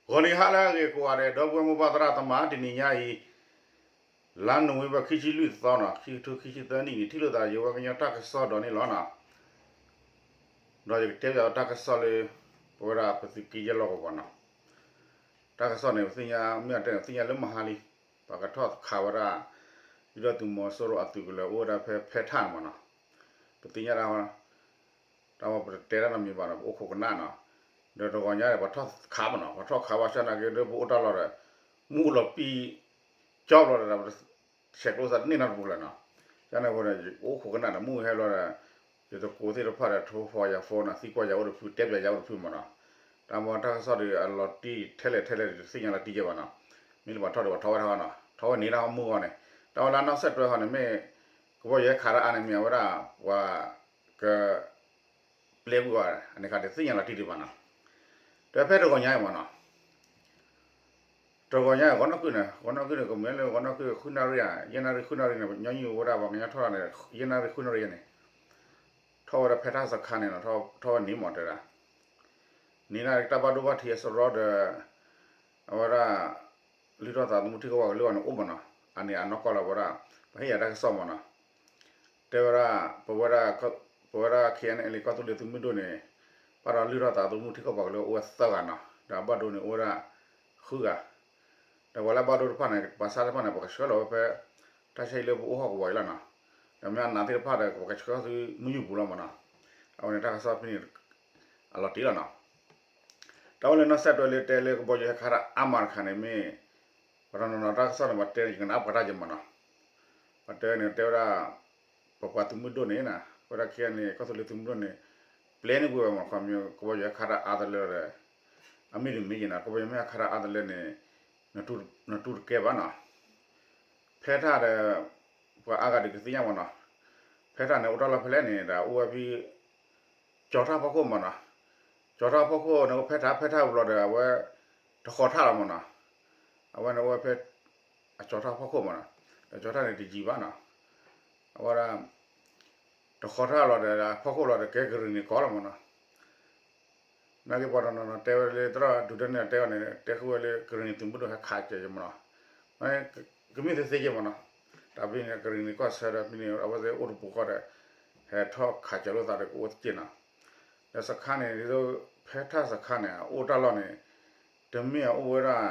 ဂီၤနံၤဟါလၢအဂ့ၤကိးဂၤဒဲး ဒီပုၢ်ဝဲၢ်မိၢ်ပၢ်သရၣ်သမါ တနံၤညါအံၤ လါနိၣ်ဝ့ဘၢၣ် ခံဆံလွံၢ်သီနီၤ ခံကထိခံဆံသၢနံၣ်န့ၣ် ထံၣ်လိာ်သးယဝဲကညီတၢ်ကစီၣ်ဒီးန့ၣ်လီၤနီၤ. ဒီးယကတဲပၠးဝဲတၢ်ကစီၣ်လၢ ပဝဲဒၣ်ပသုးက့ယဲၢ်လီၢ်ကဝီၤနီၤ. တၢ်ကစီၣ်န့ၣ် ပသ့ၣ်ညါ မ့ၢ်အတဲန့ၣ် သ့ၣ်ညါလၢမဟါလံ, ပှၤကထီၣ်ခးဝဲဒၣ် ဒုၣ်ဒါသုးမီၤစိရိၤအသုးကလၢၤအိၣ်ဝဲဒၣ်ဖဲ ဖဲထၣ်န့ၣ်မးနီၤ. ပသ့ၣ်ညါတၢ် တၢ်ဝဲပတတဲတၢ်နီတမံၤဘၣ်နီၤ ပအိၣ်ခိးကနၣ်နီၤ. ဒီးတဂီၤညါန့ၣ် ပှၤထီၣ်ခးမးနီၤ ပှၤထီၣ်ခးဘၣ်ဆၣ်နာ်က့ ဒီးပအိၣ်တၢ်လီၢ်ဒီး မုၢ်လီၤပံာ်ကၠီဘျီဒီး ပဆဲးကျိးသးတန့ၢ်နီတပူၤလၢၤနီၤ. ကန့ၣ်အဃိန့ၣ် ပအိၣ်ခိးကနၣ်ဒီး မုၢ်ဟဲဘျီဒီး ယသကိးသ့ၣ်တဖၣ်ဒီး ထိဖီယၤဖိနီၤ သံကွၢ်ယၤအိၣ်တဖု တဲပၠးယၤအိၣ်တဖုမးနီၤ. တၢ်မ့ၢ်တၢ်ကစီၣ်ဒီး အလီၤတံၢ်ထဲလဲၣ်ထဲလဲၣ်ဒီး တသ့ၣ်ညါလီၤတံၢ်ယဲၢ်ဘၣ်နီၤ. မ့ၢ်လၢပှၤထီၣ်ဒီးပှၤထီၣ်ဝဲဒၣ်နီၤ ထီၣ်ဝဲန့ၣ်တၢ်မုၢ်ဂီၢ်န့ၣ် တၢ်ဝဲလၢနီၢ်စဲးတွဲဟီန့ၣ်မ့ၢ် ကဘီယူၤဟဲခးတၢ်အါန့ၣ်မ့ၢ်အဝဲဒၣ် ပှၤက ပျဲကွံာ်အီၤ အန့ၣ်ခါဒီးသ့ၣ်ညါလီၤတံၢ်ဒံးဘၣ်နီၤ. ဒီးဖဲတဂီၤညါအံၤမးနီၤ တဂီၤညါအံၤ ဂီၤနီၢ်ကုၢ်န့ၣ် ဂီၤနီၢ်ကုၢ်န့ၣ် ကမ့ၢ်လၢဂီၤနီၢ်ကုၢ်ဃုနၣ်ရံၣ်ဧါ ယဲၢ်နၣ်ရံၣ်ဃုနၣ်ရံၣ်န့ၣ် ညီနုၢ်ဝဲဒၣ်ပှၤကညီထီၣ်တၢ်န့ၣ် ယဲၢ်နၣ်ရံၣ်ဃုနၣ်ရံၣ်န့ၣ် ထီၣ်ဝဲဒၣ်ဖဲထၣ်စခါန့ၣ်နီၤ ထီၣ်ဝဲန့ၣ်မးတဲဒၣ် န့ၣ်ဒၣ်တၢ်ဘၣ်ဒိဘၣ်ထံးအစရီဒီး အဝဲဒၣ် လုၢ်ထီၣ်သးသမူထံကီၢ်ပှၤကလုာ်အီၤန့ၣ်အိၣ်မးနီၤ. အန့ၣ်အနီၢ်ကီၢ်လီၤဝဲဒၣ် ပဟ့ၣ်ယၤတၢ်ကစီၣ်မးနီၤ. တဲဝဲဒၣ် ပဝဲဒၣ် ပဝဲဒၣ် ခ့ၣ်အဲၣ်အ့လ့ၣ် ကီၢ်သူလ့ၤသုးမုၢ်ဒိၣ်န့ၣ် ဘၣ်ဒီးလုၢ်ထီၣ်သးသမူထံကီၢ်ပှၤကလုာ်အိၣ်ဝဲသၢဂၤနီၤ ဒီးအဘၣ်ဒိန့ၣ်အိၣ်ဝဲဒၣ် ဃုဂၤ ဒီးပှၤလၢအဘၣ်ဒိတဖၣ်န့ၣ် ပှၤဆါတဖၣ်န့ၣ် ပှၤကဆှၢလီၤဝဲဖဲ တၢ်ဆါဟံၣ်လၢပအိၣ်ဟီၣ်ကဝီၤအံၤလီၤနီၤ. ဒီးမ့ၢ်အနးသ့ၣ်တဖၣ်ဒီး ပှၤကဆှၢဆူမုၢ်ယူၢ်ပူၤလီၤမးနီၤ. အဝဲန့ၣ်တၢ်ကစီၣ်ဖဲန့ၣ် အလီၤတံၢ်လီၤနီၤ. တၢ်ဝဲလၢနီၢ်စဲးတွဲလၢတဲလၢကဘီယူၤဟဲခးတၢ်အါမးတခါန့ၣ်မ့ၢ် ပှၤတနီၤနီၤတၢ်ကစီၣ်န့ၣ် ပှၤတဲယကနၣ်ပှၤတၢ်ယဲၢ်မးနီၤ. ပှၤတဲန့ၣ်တဲဝဲဒၣ် ပပှၤသုးမုၢ်ဒိၣ်န့ၣ်နီၤ ဝဲဒၣ်ခဲအံၤန့ၣ် ကီၢ်သူလ့ၤသုးမုၢ်ဒိၣ်န့ၣ် ပျဲန့ၢ်ကွံာ်ဝဲမး ခီဖျိကဘီယူၤဟဲခးတၢ်အါတလၢဒီး အမ့ၢ်တမ့ၢ်ယဲၢ်နီၤ ကဘီယူၤမ့ၢ်ဟဲခးတၢ်အါတလၢန့ၣ် နတူၢ်တကဲဘၣ်နီၤ. ဖဲထၣ်ဒီး ပှၤအါဂၤဒုးကသ့ၣ်ညါမးနီၤ. ဖဲထၣ်န့ၣ် အိၣ်တၢ်လီၢ်ဖဲလဲၣ်န့ၣ် ဒီးအိၣ်ဝဲဖဲ ကၠီၤထၣ်ဖီခိၣ်မးနီၤ. ကၠီၤထၣ်ဖီခိၣ်န့ၣ် အိၣ်ဖဲထၣ် ဖဲထၣ်ဘျီဒီး အဝဲ တဃီၤထၣ်လီၤမးနီၤ. အဝဲန့ၣ်အိၣ်ဝဲဖဲ အကၠီၤထၣ်ဖီခိၣ်မးနီၤ. ဒီးကၠီၤထၣ်န့ၣ်တယံၤဘၣ်နီၤ. အဝဲဒၣ် တဃီၤထၣ်လီၤဒီး ဖီခိၣ်လီၤဒီး ကဲကရံၣ်နံၤကီၢ်လီၤမးနီၤ. နာ်က့ပှၤတနီၤနီၤတဲဝဲလၢ သရၣ်ဒုးဒဲန့ၣ်တဲဝဲန့ၣ် တဲဃုာ်ဝဲလၢ ကရံၣ်နံၤသုးမုၢ်ဒိၣ်ဟဲခးစၢၤယဲၢ်မးနီၤ. ကမ့ၢ်သ့သ့ယဲၢ်မးနီၤ. တၢ်ဖဲန့ၣ် ကရံၣ်နံၤကီၢ်ဆၢဒီးဖဲန့ၣ် အဝဲသ့ၣ်အိၣ်တပူၤဃီဒီး ဟဲထီၣ်ခးစၢၤလိာ်သးဒီးကအိၣ်သက့ၢ်နီၤ. ဒီးစခါန့ၣ် ဒ်သိး ဖဲထၣ်စခါန့ၣ် အအိၣ်တၢ်လီၢ်န့ၣ် တမ့ၢ်အအိၣ်ဝဲဒၣ်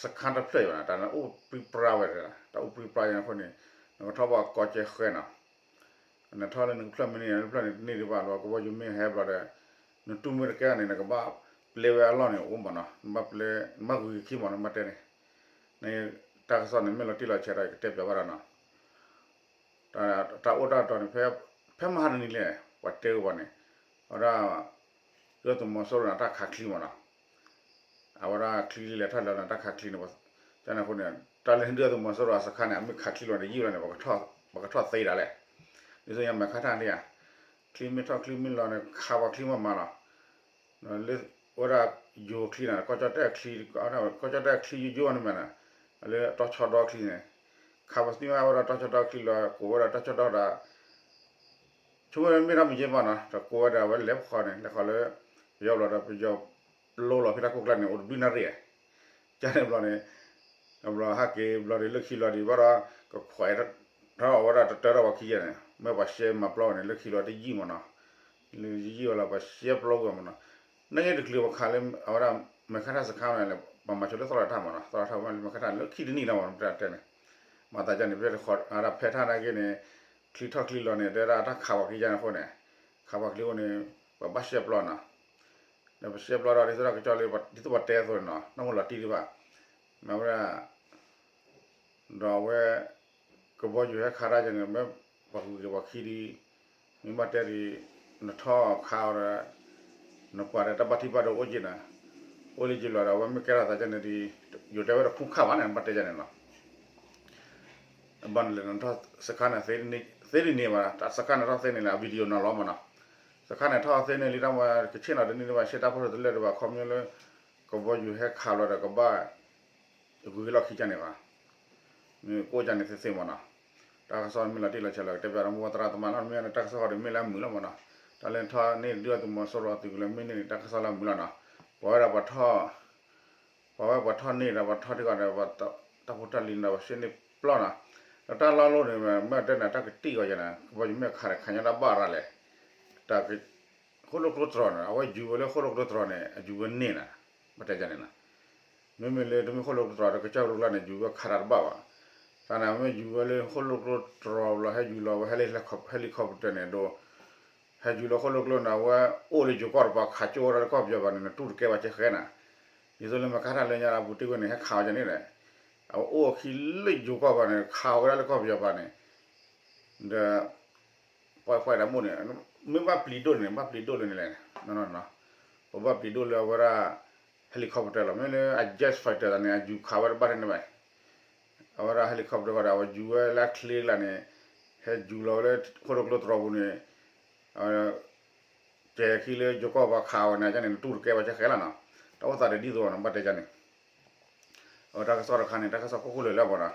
စခါတဖျၢၣ်အံၤဘၣ်နီၤ တၢ်န့ၣ်အိၣ်ပြံပြါဝဲဒၣ် တၢ်အိၣ်ပြံပြါအံၤအဃိန့ၣ် နကထီၣ်ဘၣ်ကီကဲဃဲနီၤ. နထီၣ်လၢနကဖျၢၣ်မ့ၢ်န့ၢ် နဖျၢၣ်န့ၣ်တန့ၢ်ဒံးဘၣ်လီၤ ကဘီယူၤမ့ၢ်ဟဲဘျီဒီး နတူၢ်မ့ၢ်တကဲန့ၣ် နကဘၣ်ပျဲဝဲအလီၢ်န့ၣ်အိၣ်မးနီၤ နဘၣ်ပျဲ နဘၣ်ဂုၤက့ၤခံမးနီၤ နဘၣ်တဲန့ၣ် တၢ်ကစီၣ်န့ၣ်မ့ၢ်လီၤတံၢ်လီၤဆဲးဒီး ယကတဲပၠးဘၣ်ဒီးနီၤ တၢ်အိၣ်တၢ်တီၤန့ၣ် ဖဲမဟါတနံၤလဲၣ် ပှၤတဲဝဲပှၤန့ၣ် အဝဲဒၣ် ဒုၣ်ဒါသုးမီၤစိရိၤန့ၣ် တၢ်ခးချံမးနီၤ အဝဲဒၣ်ချံလဲၤထီၣ်လဲၤလီၤန့ၣ် တၢ်ခးချံန့ၣ် ကန့ၣ်အဃိန့ၣ် တၢ်လၢဒုၣ်ဒါသုးမီၤစိရိၤအစခါန့ၣ် အမ့ၢ်ခးချံလီၤန့ၣ် ယံာ်လီၤန့ၣ် ပကထီၣ်သ့ဒၣ်လဲၣ် ဒ်သိးယမဲာ်ခါတၢ်န့ၣ်ဧါ ချံမ့ၢ်ထီၣ်ချံမ့ၢ်လီၤန့ၣ် ခးပှၤချံမးမးလီၤ လၢ ဝဲဒၣ်ယိၤချံန့ၣ် ကီၢ်ကၠီၣ်တဲၣ်ချံ ကီၢ်ကၠီၣ်တဲၣ်ချံယိယိန့ၣ်မ့ၢ်နီၤ လၢတီဆီဒီချံန့ၣ် ခးပသံဝဲဒၣ်တီဆီဒီချံလီၤ ကိးဝဲဒၣ်တီဆီဒီဒီး ဆိကမိၣ်မ့ၢ်တၢ်မုာ်က့ၤဘၣ်နီၤ တကိးဝဲဒၣ်ဝဲလဲၤဖီန့ၣ် လဲၤဃီၤလၢ ပယီၤဘျီဒီး ပယီၤပျိလီၤဖဲတၢ်ကိၢ်ကျါန့ၣ် အိၣ်တဘျုးနၣ်ရံၣ် ကန့ၣ်ဘျီန့ၣ် ဘျီဟဲက့ၤဘျီဒီး လၢခံလီၤဒီး ဘၣ်ဒီး ကခွဲးထီၣ်အဝဲဒၣ်တတၢထီၣ်ဝဲခံယဲၢ်န့ၣ် မ့ၢ်ပှၤရှဲမၤပျီဝဲန့ၣ် လၢခံလီၤတယံာ်မးနီၤ လၢယံာ်ဝဲလီၤ ပှၤရှဲပျီဝဲမးနီၤ နာ်က့တချုးပှၤခးလၢ အဝဲဒၣ် မဲာ်ခါတၢ်စခါန့ၣ် ပှၤမၤဆိလၢသီလီၤထၣ်မးနီၤ သီလီၤထၣ်ဝဲလၢမဲာ်ခါတၢ်လၢခံတနံၣ်လီၤမးနီၤ ပတဲတဲန့ၣ် မၤသးဒ်န့ၣ် ဖဲတဃီၤ အဝဲဒၣ်ဖဲထၣ်နာ်က့န့ၣ် ချံထီၣ်ချံလီၤန့ၣ် တဲဒၣ်တၢ်ခးပှၤခံယဲၢ်န့ၣ်အဃိန့ၣ် ခးပှၤချံအဃိန့ၣ် ပှၤဘၣ်ရှဲပျီနီၤ ဒီးပရှဲပျီဒီး ဒ်သိးတၢ်ကစီၣ်လၢ ဒ်သိးပှၤတဲအသိးန့ၣ်နီၤ နီၢ်မုၢ်လီၤတံၢ်ဒံးဘၣ် မ့ၢ်ဝဲဒၣ် ဒီးအဝဲ ကဘီယူၤဟဲခးတၢ်ယဲၢ်န့ၣ် မ့ၢ်ပှၤဂုၤက့ၤပှၤခံဒံး မ့ၢ်ဘၣ်တဲဒံး နထီၣ်ခးအီၤဒီး နပှၤဒီးတၢ်ဘၣ်ထံဘၣ်ဒိအိၣ်က့ၤနီၤ အိၣ်လၢယလီၤဒီး အဝဲမ့ၢ်ကဲထီၣ်သးယဲၢ်န့ၣ်ဒံး ယိၤတဲဝဲတဖုခၣ်ဘၣ်န့ၣ် ဘၣ်တဲယဲၢ်န့ၣ်လီၤ ဘၣ်န့ၣ်လဲၣ် နထီၣ်စခါန့ၣ် သ့ဒ်န့ၣ်ဘၣ် စခါန့ၣ်ထီၣ်သ့န့ၣ်လၢ အ video နီၤလီၤမးနီၤ စခါန့ၣ်ထီၣ်သ့န့ၣ်လံတၢ်မ့ၢ်ကဆ့ၣ်နီၤတန့ၢ်ဒံးဘၣ် ရှဲတၢ်ဖီၣ်ထီၣ်တလၢာ်ဒံးဘၣ် ခီဖျိလၢ ကဘီယူၤဟဲခးလီၤဒီးကဘၣ် ဂုၤက့ၤလီၢ်ခံကန့ၣ်ဘၣ် မ့ၢ်ကိးကန့ၣ်သ့သ့မးနီၤ တၢ်ကစီၣ်မ့ၢ်လီၤတံၢ်လီၤဆဲးလီၤ ကတဲပၠးဒီးမိၢ်ပှၢ်သရၣ်သမါလီၤ မ့ၢ်န့ၣ်တၢ်ကစီၣ်ဃီဒီးမ့ၢ်လၢအမုာ်လီၤမးနီၤ တၢ်လၢထီၣ်န့ၢ်ဒုၣ်ဒါသုးမီၤစိရိၤအသုးကလၢၤမ့ၢ်န့ၢ်န့ၣ် တၢ်ကစီၣ်လၢအမုာ်လီၤနီၤ ပဝဲဒၣ်ပှၤထီၣ် ပှၤဝဲပှၤထီၣ်န့ၢ်ဒီး ပှၤထီၣ်ထံကီၢ်ဒီး ပှၤတၢ်ဖိတၢ်လံၤဒီး ပှၤဆ့န့ၢ်ပျီနီၤ, ဒီးတၢ်လီၢ်လိၤန့ၣ် မ့ၢ်တဲန့ၣ် တၢ်ကတံၢ်ဂီၤယဲန့ၣ် ကဘီယူၤမ့ၢ်ခးဒီး ခးညါတၢ်ဘၣ်ရၤလဲၣ်, တၢ် ဃိၣ်လိၣ်ကျိတြီၤန့ၣ် အဝဲယူၤဝဲလၢဃိၣ်လိၣ်ကျိတြီၤန့ၣ် အယူၤဝဲန့ၢ်နီၤ, ဘၣ်တဲယဲန့ၣ်နီၤ, မ့မ့ၢ်လၢတမ့ၢ်ဃိၣ်လိၣ်ကျိတြီၤဒီး ကစၢၢ်ရူၢ်ကျါန့ၣ် ယူၤဝဲခးတၢ်တဘၣ်ဘၣ်, တၢ်န့ၣ် မ့ၢ်ယူၤဝဲလၢဃိၣ်လိၣ်ကျိတြီၤလီၤ ဟဲယူၤလီၤဝဲ helicopter န့ၣ်ဒီး ဟဲယူၤလီၤဃိၣ်လိၣ်ကျိန့ၣ် အဝဲအိၣ်လၢယိၤကီၢ်တပၤ ခးကၠိဝဲဒၣ်လၢကီၢ်ပယီၤပၤန့ၣ် နတူၢ်တကဲဘၣ်ကဲဃဲနီၤ, ဒ်သိးလၢမ့ၢ်ကါတၢ်လၢညါ အပူၤတ့ၢ်ဝဲန့ၣ် ဟဲခးဝဲဒၣ်န့ၣ်ဒီး အဝဲအိၣ်အခံလၢယိၤကီၢ်ပၤန့ၣ် ခးဝဲဒၣ်လၢကီၢ်ပယီၤပၤန့ၣ်, ဒီး ပှၤဖှဲးတၢ်မိၣ်န့ၣ် မ့ၢ်ဘၣ်ပျံၤဒိၣ်န့ၣ် ဘၣ်ပျံၤဒိၣ်လၢန့ၣ်လဲၣ်, ပဘၣ်ပျံၤဒိၣ်လၢအဝဲဒၣ် helicopter လီၤ, မ့ၢ်လၢအ jet fighter န့ၣ် အယူၤခးဝဲတဘၣ်ထဲန့ၣ်ဘၣ်, အဝဲဒၣ် helicopter ဃီဒီး အဝဲယူၤဝဲလၢအချ့ကျါန့ၣ် ဟဲယူၤလီၤဝဲလၢဃိၣ်လိၣ်ကျိတြီၤပူၤန့ၣ် ကဲၤခံလၢယိၤကီၢ်ပၤခးဝဲန့ၣ်န့ၣ် နတူၢ်တကဲဘၣ်ကဲဃဲလီၤနီၤ, တၢ်အိၣ်သးဒီးဒ်သိးနီၤ ဘၣ်တဲယဲန့ၣ် အဝဲတၢ်ကစီၣ်တခါန့ၣ် တၢ်ကစီၣ်ခိၣ်ခိၣ်လၢာ်လၢအပူၤ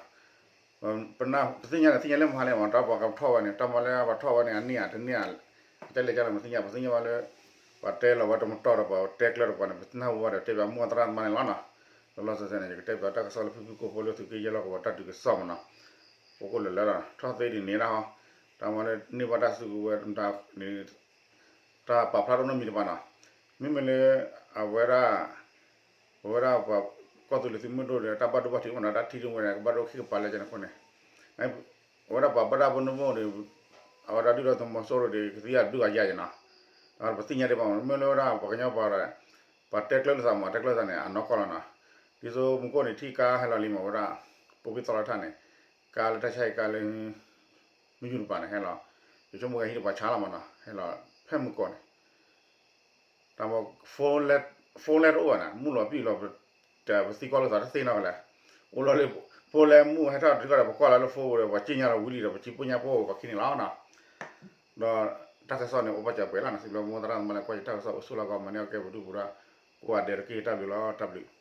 နီၤ, ပသ့ၣ်ညါန့ၣ် သ့ၣ်ညါလၢမဟါလၢမး တၢ်ပှၤကထီၣ်ဝဲန့ၣ် တၢ်မၤလၢပှၤထီၣ်ဝဲန့ၣ် အန့ၢ်ဧါတန့ၢ်ဧါ, တၢ်လဲၤကၢ်လၢပသ့ၣ်ညါ ပသ့ၣ်ညါဘၣ်လၢ ပှၤတဲလီၤဝဲတမတီၢ်ဒီး ပှၤတဲကျၢၤတပှၤန့ၣ် ပနၢ်ဟူဘၣ်ဒီး တဲဘၣ်မိၢ်သရၣ်သမါန့ၣ်လီၤနီၤ, လီၤလီၤဆဲးဆဲးန့ၣ် ယကတဲပၠးတၢ်ကစီၣ်လၢဖုဖုကိၢ်ဖိလၢသုးက့ယဲၢ်လီၢ်ကဝီၤတၢ်ဒုးကစီၣ်မးနီၤ, ခိၣ်ခိၣ်လၢာ်လၢာ်နီၤ ထီၣ်သ့ဒ်န့ၣ်ဒၣ်ဟီ, တၢ်မၤလၢန့ၢ်ဘၣ်တၢ်စုကဝဲၤ တၢ်ပာ်ဖျါထီၣ်နီတမံၤတပၤနီၤ, မ့မ့ၢ်လၢ အဝဲဒၣ် ပဝဲဒၣ်ပှၤကီၢ်သူလ့ၤသုးမုၢ်ဒိၣ်ဒီး တၢ်ဘၣ်ဒိဘၣ်ထံးအိၣ်မးနီၤ တၢ်ထံၣ်တမူန့ၣ် ကဘၣ်ဒိခံကပၤလၢကန့ၣ်အဃိန့ၣ်, အဝဲဒၣ်ပှၤဘၣ်တၢ်ဖိနမုၣ်ဒီး အဝဲဒၣ်ဒုၣ်ဒါသုးမီၤစိရိၤဒီး ကသံအဒုၣ်အယၤယဲနီၤ, ပသ့ၣ်ညါဒံးဘၣ်မး မ့ၢ်လၢဝဲဒၣ်ပှၤကညီပှၤဒီး ပှၤတဲကျၢၤလိာ်သးမး တဲကျၢၤသးန့ၣ် အနီၢ်ကီၢ်လီၤနီၤ, ဒ်သိးမူခိၣ်န့ၣ် ထံၣ်ကါဟဲလီၤလံမး ဝဲဒၣ် ပိၢ်ဖံသီလထၢ်န့ၣ် ကါလၢတၢ်ဆါဟံၣ်ကါလၢ မ့ၢ်ယူၤတပၤန့ၣ် ဟဲလီၤ, ယဆိကမိၣ်ကဟံၣ်တပၤဆါလီၤမးနီၤ ဟဲလီၤဖဲမုၢ်ကီၢ်န့ၣ် တၢ်မၤ phone လဲၣ်တအိၣ်ဘၣ်န့ၣ် မုၢ်လီၤဘံၣ်လီၤ ပသံကွၢ်လိာ်သးတသ့နီတဂၤလဲၣ်, အိၣ်လီၤလၢ phone လဲၣ် မုၢ်ဟဲထီၣ်တခီဒီး ပကွၢ်လီၤလၢ phone ဒီး ပှၤစံၣ်ညီၣ်လီၤဝံၤလံဒီး ပစံၣ်ပိၢ်ညါပိၢ်ပှၤခံန့ၣ်လီၤနီၤ, ဒီးတၢ်ကစီၣ်န့ၣ် အိၣ်ဘၣ်စၢၤပှဲၤလီၤနီၤ စံးဘျုးမိၢ်သရၣ်သမါလၢကွၢ်ယတၢ်ကစီၣ်အိၣ်ဆူၣ်လီၤကီး မၤန့ၢ်အီၣ်ကဲပဒုၣ်ပူၤဒီး ကိးဂၤဒဲးတက့ၢ် တၢ်ဘျုးလီၤ တၢ်ဘျုး